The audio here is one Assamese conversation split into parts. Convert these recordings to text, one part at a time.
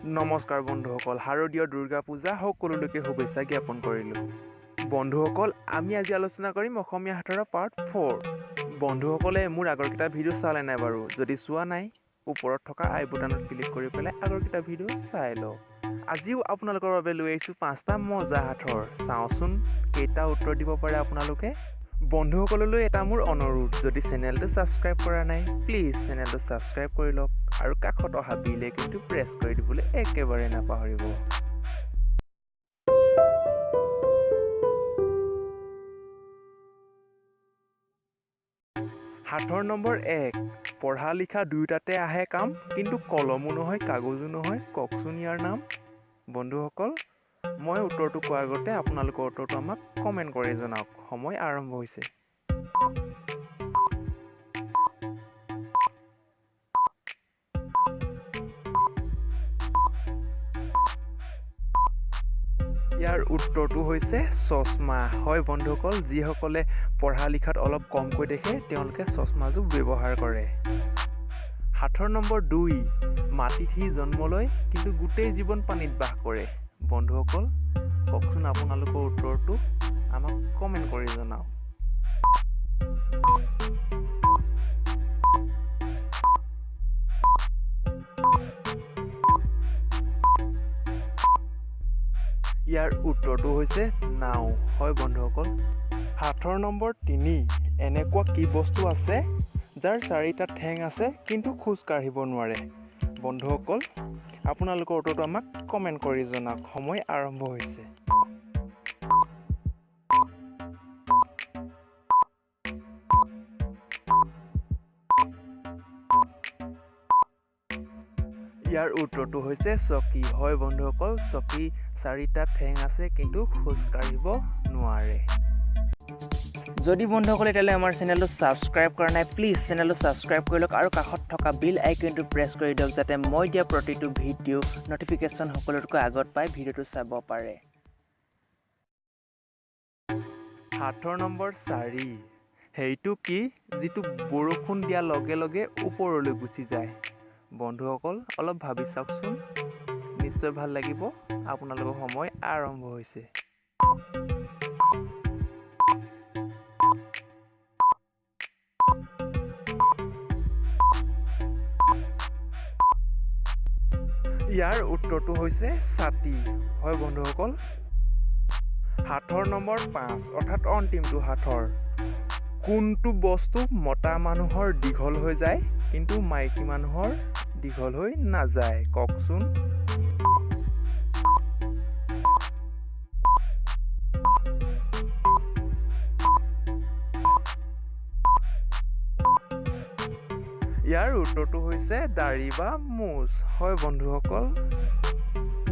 নমস্কাৰ বন্ধুসকল, শাৰদীয় দুৰ্গা পূজা সকলোলৈকে শুভেচ্ছা জ্ঞাপন কৰিলোঁ। বন্ধুসকল, আমি আজি আলোচনা কৰিম অসমীয়া সাঁথৰৰ পাৰ্ট 4। বন্ধুসকলে মোৰ আগৰকেইটা ভিডিঅ' চালে নাই বাৰু? যদি চোৱা নাই, ওপৰত থকা আই বুটানত ক্লিক কৰি পেলাই আগৰকেইটা ভিডিঅ' চাই লওক। আজিও আপোনালোকৰ বাবে লৈ আহিছোঁ 5টা মজা সাঁথৰ। চাওঁচোন কেইটা উত্তৰ দিব পাৰে আপোনালোকে। বন্ধুসকললৈ এটা মোৰ অনুৰোধ, যদি চেনেলটো ছাবস্ক্ৰাইব কৰা নাই প্লিজ চেনেলটো ছাবস্ক্ৰাইব কৰি লওক আৰু কাষত অহা বেল আইকনটো প্ৰেছ কৰি দিবলৈ একেবাৰে নাপাহৰিব। সাঁথৰ নম্বৰ 1, পঢ়া লিখা দুয়োটাতে আহে কাম, কিন্তু কলমো নহয় কাগজো নহয়, কওকচোন ইয়াৰ নাম। বন্ধুসকল, মই উত্তৰটো কোৱাৰ আগতে আপোনালোকৰ উত্তৰটো আমাক কমেণ্ট কৰি জনাওক। সময় আৰম্ভ হৈছে। ইয়াৰ উত্তৰটো হৈছে চশমা। হয় বন্ধুসকল, যিসকলে পঢ়া লিখাত অলপ কমকৈ দেখে তেওঁলোকে চশমাযোৰ ব্যৱহাৰ কৰে। সাঁথৰ নম্বৰ 2, মাটিত সি জন্ম লয় কিন্তু গোটেই জীৱন পানীত বাস কৰে। বন্ধুসকল, কওকচোন আপোনালোকৰ উত্তৰটো আমাক কমেণ্ট কৰি জনাওক। ইয়াৰ উত্তৰটো হৈছে নাও। হয় বন্ধুসকল। সাঁথৰ নম্বৰ 3, এনেকুৱা কি বস্তু আছে যাৰ 4টা ঠেং আছে কিন্তু খোজ কাঢ়িব নোৱাৰে? বন্ধুসকল, আপোনালোকৰ উত্তৰটো আমাক কমেণ্ট কৰি জনাওক। সময় আৰম্ভ হৈছে। ইয়াৰ উত্তৰটো হৈছে চকী। হয় বন্ধুসকল, চকী 4টা ঠেং আছে কিন্তু খোজ কাঢ়িব নোৱাৰে। যদি বন্ধুসকলে এতিয়ালৈ আমাৰ চেনেলটো ছাবস্ক্ৰাইব কৰা নাই, প্লিজ চেনেলটো ছাবস্ক্ৰাইব কৰি লওক আৰু কাষত থকা বেল আইকনটো প্ৰেছ কৰি দিয়ক, যাতে মই দিয়া প্ৰতিটো ভিডিঅ' ন'টিফিকেশ্যন সকলোতকৈ আগত পাই ভিডিঅ'টো চাব পাৰে। সাঁথৰ নম্বৰ 4, সেইটো কি যিটো বৰষুণ দিয়াৰ লগে লগে ওপৰলৈ গুচি যায়? বন্ধুসকল, অলপ ভাবি চাওকচোন, নিশ্চয় ভাল লাগিব। আপোনালোকৰ সময় আৰম্ভ হৈছে। ইয়াৰ উত্তৰটো হৈছে ছাতি। হয় বন্ধুসকল। সাঁথৰ নম্বৰ 5, অৰ্থাৎ অন্তিমটো সাঁথৰ, কোনটো বস্তু মতা মানুহৰ দীঘল হৈ যায় কিন্তু মাইকী মানুহৰ দীঘল হৈ নাযায়? কওকচোন। ইয়াৰ উত্তৰটো হৈছে দাড়ি বা মোচ। হয় বন্ধুসকল।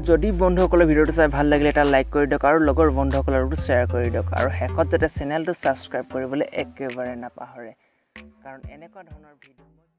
যদি বন্ধুসকলৰ ভিডিঅ'টো চাই ভাল লাগিলে এটা লাইক কৰি দিয়ক আৰু লগৰ বন্ধুসকলৰ লগতো শ্বেয়াৰ কৰি দিয়ক আৰু শেষত যাতে চেনেলটো ছাবস্ক্ৰাইব কৰিবলৈ একেবাৰে নাপাহৰে, কাৰণ এনেকুৱা ধৰণৰ ভিডিঅ'